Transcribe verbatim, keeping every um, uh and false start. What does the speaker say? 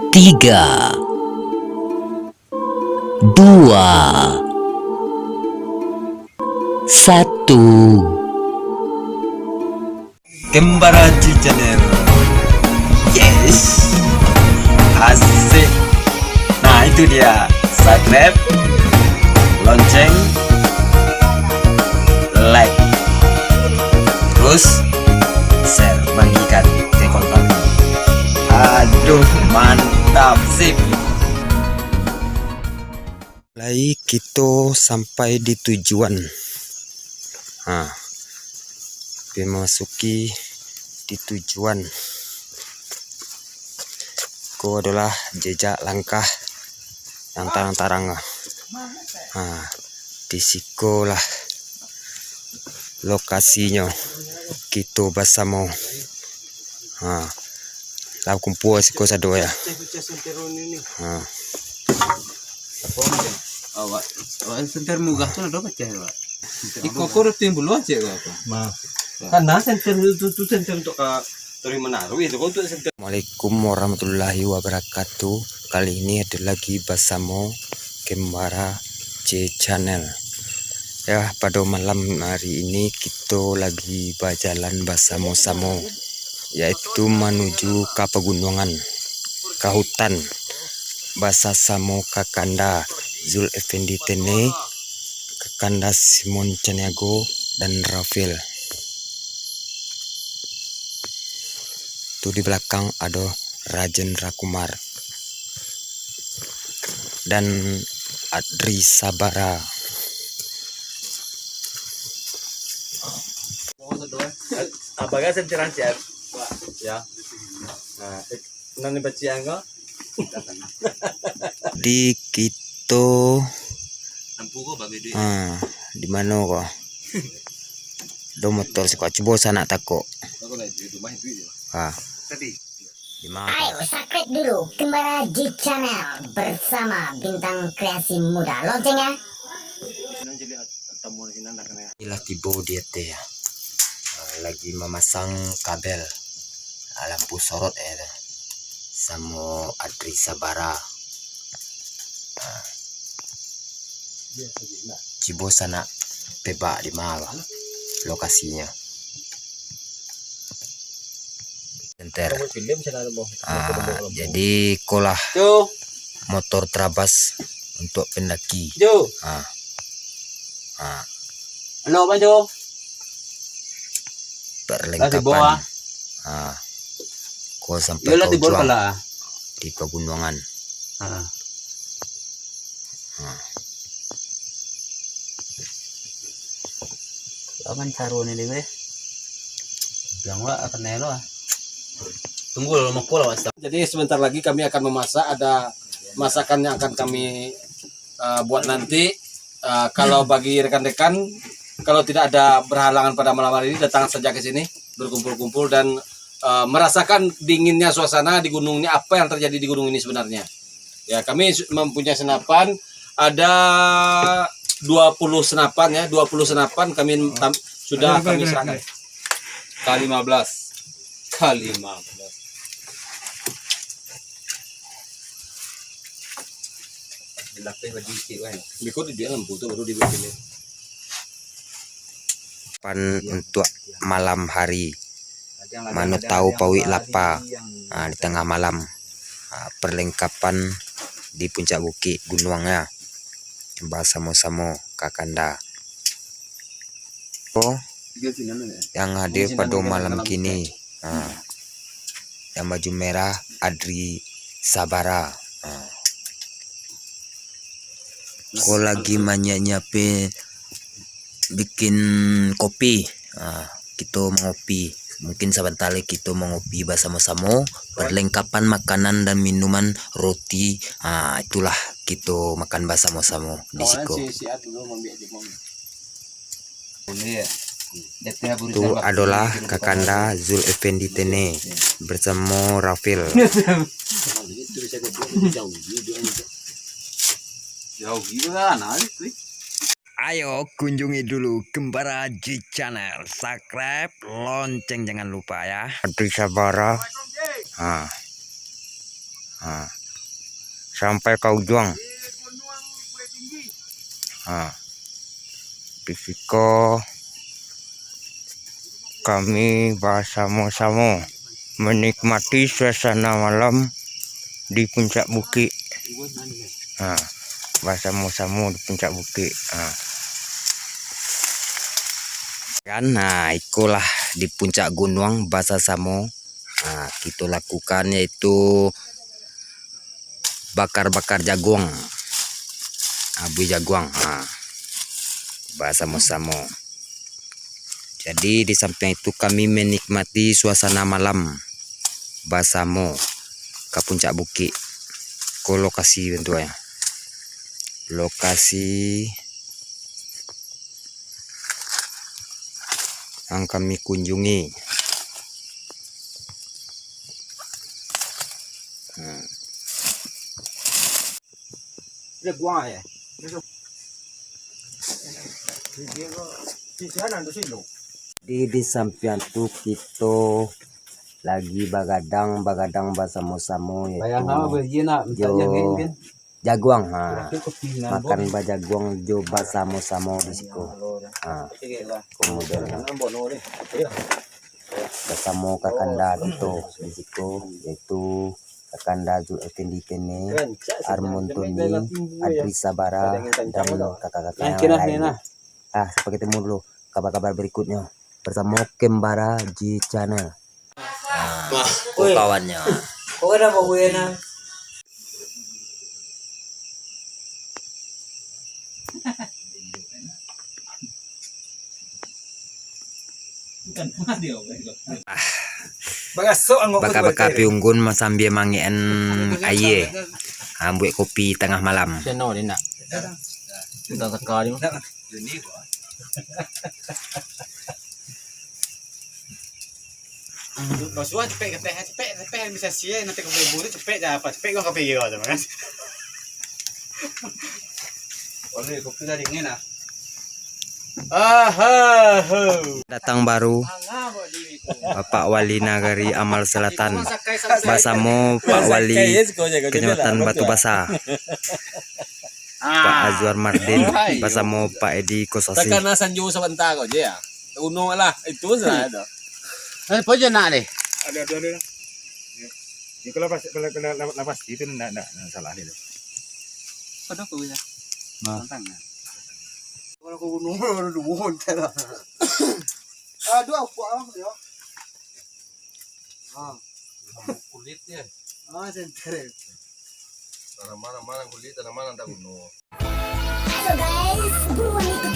Tiga, dua, satu. Kembara G Channel. Yes. Asik. Nah, itu dia. Subscribe, lonceng, like, terus share, bagikan ke kawan kami. Aduh, mantap, sip. Lai kito sampai di tujuan. Ha. Memasuki di tujuan. Ko adalah jejak langkah yang tarang-tarang. Ha. Di sikolah lokasinyo kito basamo. Ha. Lah kumpua siko sado ya. Ha. Awak, awak senter murah tu ado pacah, Pak. Iko ko rutin bulu aja kau apa? Nah. Kan nah senter tu, tu senter untuk ka terima naruh itu kau untuk senter. Assalamualaikum warahmatullahi wabarakatuh. Kali ini ada lagi basamo Kembara J Channel. Ya, pada malam hari ini kito lagi bajalan basamo-samo, yaitu manuju ka pagunungan, ka hutan, basasamo Kakanda Zul Effendi Tene, Kakanda Simon Caniago, dan Rafael. Tu di balakang ado Rajen Rakumar dan Adri Sabara. Abang kan sentiran siap. Ya. Nah, eh, nan bacian ko. Di kito. Lampu ko bagi duit. Ha, di mano ko? Do motor siko, cubo sanak tako. Aku nak duit rumah duit je. Ha. Tadi. Di mano? Ayo, subscribe dulu Kembara J Channel bersama Bintang Kreasi Muda. Loncengnya. Nan jadi tamu di sini nak kena. Inilah tibo di ateh ya. Ah, lagi mamasang kabel. Ah, lampu sorot ya tu. Samo Adri Sabara. Ah. Cubo sanak tebak di ma lah lokasinyo. Senter. Ah, jadi ko lah motor terabas untuk pendaki. Jo. Ah. Ah. Ano, Bang Jo? Perlengkapan. Ah. Ko sampai ka ujuang di pagunungan. Ah. Ah. Aman caro ni deh. Bilang lah akan nelo ah. Tunggu lah, mako lah, Pak. Jadi sebentar lagi kami akan memasak, ada masakan yang akan kami, eh, buat nanti. Eh, kalau bagi rekan-rekan, kalau tidak ada berhalangan pada malam hari ini, datang saja ke sini, berkumpul-kumpul dan, eh, merasakan dinginnya suasana di gunung ini, apa yang terjadi di gunung ini sebenarnya. Ya, kami su-, mempunyai senapan, ada dua puluh senapan ya, dua puluh senapan kami tam-, sudah kami serahkan. K lima belas. K lima belas. Dilapeh baju sikit kan. Biko di dia lampu tu baru dibuat gini. Pan untuk malam hari. Mano tahu pauik lapa, ah, di tangah malam. Ah, perlengkapan di puncak bukik gunuang ya. Basamo-samo kakanda. Oh, yang hadir pada malam kini, ah, yang baju merah Adri Sabara. Ah. Ko lagi manyiap-nyiapin bikin kopi. Ah, kito mangopi. Mungkin sabanta lai kito mangopi basamo-samo. Perlengkapan makanan dan minuman, roti. Ah, itulah kito makan basamo-samo di siko. Tu adolah kakanda Zul Effendi Tene bersamo Rafil. Jauh gila kan, ah, itu. Ayo kunjungi dulu Kembara G Channel, subscribe, lonceng jangan lupa ya. Adri Sabara. Ha. Ha. sampai ka ujuang. Ha. Di siko kami basamo-samo manikmati suasana malam di puncak bukik. Ha, basamo-samo di puncak bukik. Ha. Kan, nah, ikolah di puncak gunuang basasamo. Ha, kito lakukan yaitu bakar-bakar jaguang. Abuih jaguang. Ha. Basamo-samo. Jadi, di sampiang itu kami menikmati suasana malam basamo ka puncak bukik. Ko lokasi bentuknya. Lokasi yang kami kunjungi. Hmm. Jaguang ya. Di, di sampiang tu kito lagi bagadang, bagadang basamo-samo, yaitu jo jaguang, ha. Makan bajaguang jo basamo-samo di siko. Ha, komodo lah. Basamo kakanda kito di siko, yaitu kakanda Zul Effendi Tene, Armon Tony, Adri Sabara, dan kakak-kakak yang lain. Ah, sampai ketemu dulu kabar-kabar berikutnya bersama Kembara J Channel. Ah, ko kawannya. Kau kenapa gue nah? Baka-baka api unggun sambia mangekan aia. Ambuik kopi tangah malam. Seno dia nak. Minta teka dia. Basuah cepek ke teh, cepek, cepek bisa sia, nanti kau beli bulu cepek dah apa, cepek kau kopi kau tu kan. Oleh kopi dah dingin ah. Aha. Datang baru Bapak Wali Nagari Amal Selatan basamo Pak Wali Kecamatan Batu Basa, Pak Azwar Mardin basamo Pak Edi Kosasi. Takana sanjo sabanta ko je ya. Uno lah, itu salah tu. Eh, apa je nak deh? Ada, ada, ada. Ni kalau pas, kalau, kalau lapas gitu ndak, ndak, ndak salah ni tu. Pada kau ya. Nah. Tantang ya. Kalau kau gunung, kalau dulu mohon cara. Aduh, apa ah ya? Ah. Kulit ya. Ah, senter. Tanaman-tanaman kulit, tanaman tak gunung. Halo guys, Bumi